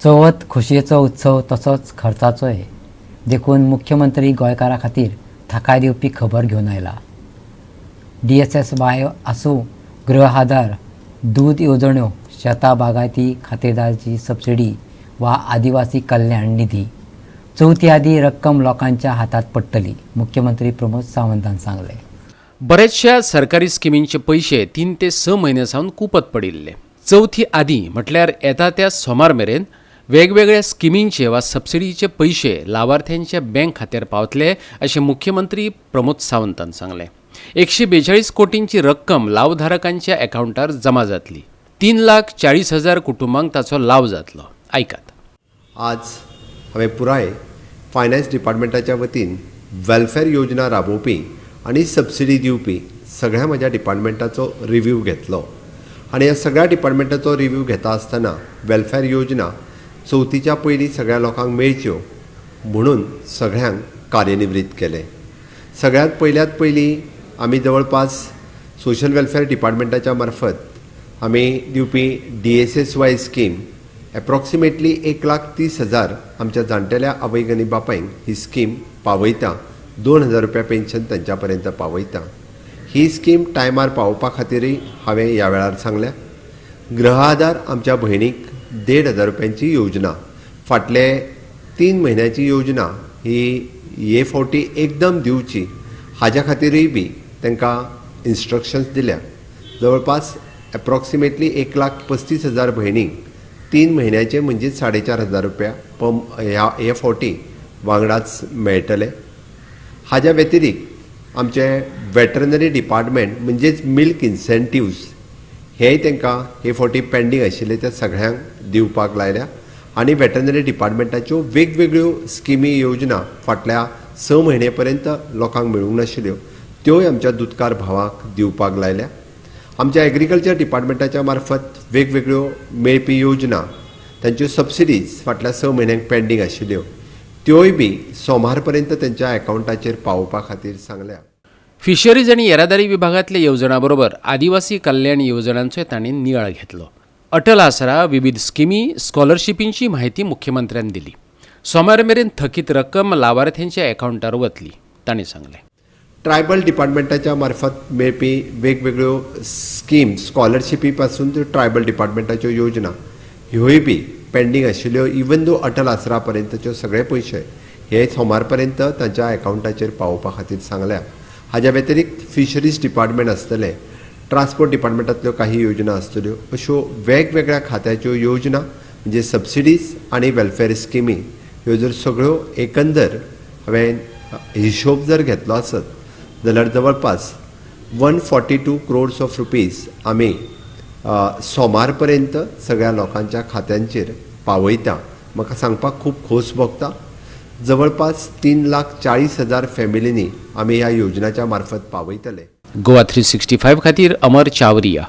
चवथ खोशयेचो उत्सव तसोच खर्चाचोय, देखून मुख्यमंत्री गोंयकारां खातीर थाकाय दिवपी खबर घेवन आयला. डीएसएसवाय आसूं, गृह आधार, दूद येवजण्यो, शेतां बागायती खातेदाराची सबसिडी वा आदिवासी कल्याण निधी, चवथी आदीं रक्कम लोकांच्या हातांत पडटली, मुख्यमंत्री प्रमोद सावंतान सांगलें. बरेचशा सरकारी स्किमींचे पयशे 3 ते 6 म्हयने सावन कुपत पडिल्ले. चवथी आदीं, म्हटल्यार येता त्या सोमार मेरेन वेगवेगळ्या स्किमींचे वा सबसिडीचे पयशे लावार्थ्यांच्या बँक खात्यार पावतले अशें मुख्यमंत्री प्रमोद सावंतान सांगलें. 142 कोटींची रक्कम लावधारकांच्या एकावंटार जमा जातली. 3,40,000 कुटुंबांक ताचो लाव जातलो. आयकात. आज हांवें पुराय फायनान्स डिपार्टमेंटाच्या वतीन वेलफेअर योजना राबोवपी आनी सबसिडी दिवपी सगळ्या म्हज्या डिपार्टमेंटाचो रिव्यू घेतलो आनी ह्या सगळ्या डिपार्टमेंटाचो रिव्यू घेता आसतना वेलफेअर योजना चवथीच्या पयलीं सगळ्या लोकांक मेळच्यो म्हणून सगळ्यांक कार्यनिवृत्त केलें. सगळ्यांत पयल्यात पयलीं आमी जवळपास सोशल वेलफेअर डिपार्टमेंटाच्या मार्फत आमी दिवपी डीएसएसवाय स्कीम, एप्रॉक्सिमेटली 1,30,000 आमच्या जाणटेल्या आवयक आनी बापायक ही स्कीम पावयता. 2000 रुपया पेन्शन तांच्या पर्यंत पावयता. ही स्कीम टायमार पावोवपा खातीरय हांवें ह्या वेळार सांगल्या. गृह आधार, आमच्या भयणीक 1500 रुपयांची योजना, फाटले 3 म्हयन्याची योजना ही हे फावटी एकदम दिवची हाज्या खातीरय बी तांकां इन्स्ट्रक्शन्स दिल्या. जवळपास एप्रॉक्सिमेटली 1,35,000 भयणींक 3 म्हयन्याचे म्हणजेच 4500 रुपया पम ह्या हे फावटी वांगडाच मेळटले. हाज्या व्यतिरिक्त आमचे वेटरनरी डिपार्टमेंट म्हणजेच मिल्क इन्सेंटिव्स हेय तांकां हे फावटी पेंडींग आशिल्ले त्या सगळ्यांक दिवपाक लायल्या आनी वेटरनरी डिपार्टमेंटाच्यो वेगवेगळ्यो स्किमी, योजना फाटल्या 6 म्हयने पर्यंत लोकांक मेळूंक नाशिल्ल्यो, त्योय आमच्या दुदकार भावांक दिवपाक लायल्या. आमच्या एग्रीकल्चर डिपार्टमेंटाच्या मार्फत वेगवेगळ्यो मेळपी योजना, तांच्यो सबसिडीज फाटल्या 6 म्हयन्यांक पेंडींग आशिल्ल्यो, त्योय बी सोमार पर्यंत तांच्या एकावंटाचेर पावोवपा खातीर सांगल्या. फिशरीज आनी येरादारी विभागांतल्या येवजणां बरोबर आदिवासी कल्याण येवजणांचोय तांणी नियाळ घेतलो. अटल आसरा, विविध स्किमी, स्कॉलरशिपींची म्हायती मुख्यमंत्र्यान दिली. सोमार मेरेन थकीत रक्कम लावार्थ्यांच्या एकावंटार वतली, तांणी सांगलें. ट्रायबल डिपार्टमेंटाच्या मार्फत मेळपी वेगवेगळ्यो स्कीम, स्कॉलरशिपी पासून त्यो ट्रायबल डिपार्टमेंटाच्यो योजना ह्योय बी पेंडींग आशिल्ल्यो, इवन दो अटल आसरा पर्यंतच्यो सगळे पयशे हे सोमार पर्यंत तांच्या एकावंटाचेर पावोवपा खातीर सांगल्या. हाज्या व्यतिरिक्त फिशरीज डिपार्टमेंट आसतलें, ट्रान्सपोर्ट डिपार्टमेंटांतल्यो काही योजना आसतल्यो, अश्यो वेगवेगळ्या खात्याच्यो योजना म्हणजे सबसिडीज आनी वेलफेअर स्किमी ह्यो जर सगळ्यो एकंदर हांवें हिशोब जर घेतलो आसत जाल्यार जवळपास 142 crores of rupees आमी सोमार पर्यंत सगळ्या लोकांच्या खात्यांचेर पावयता. म्हाका सांगपाक खूब खोस भोगता, जवळपास 3,40,000 फॅमिलींनी आमी ह्या योजनाच्या मार्फत पावयतले. गोवा 365 खातीर अमर चावरिया.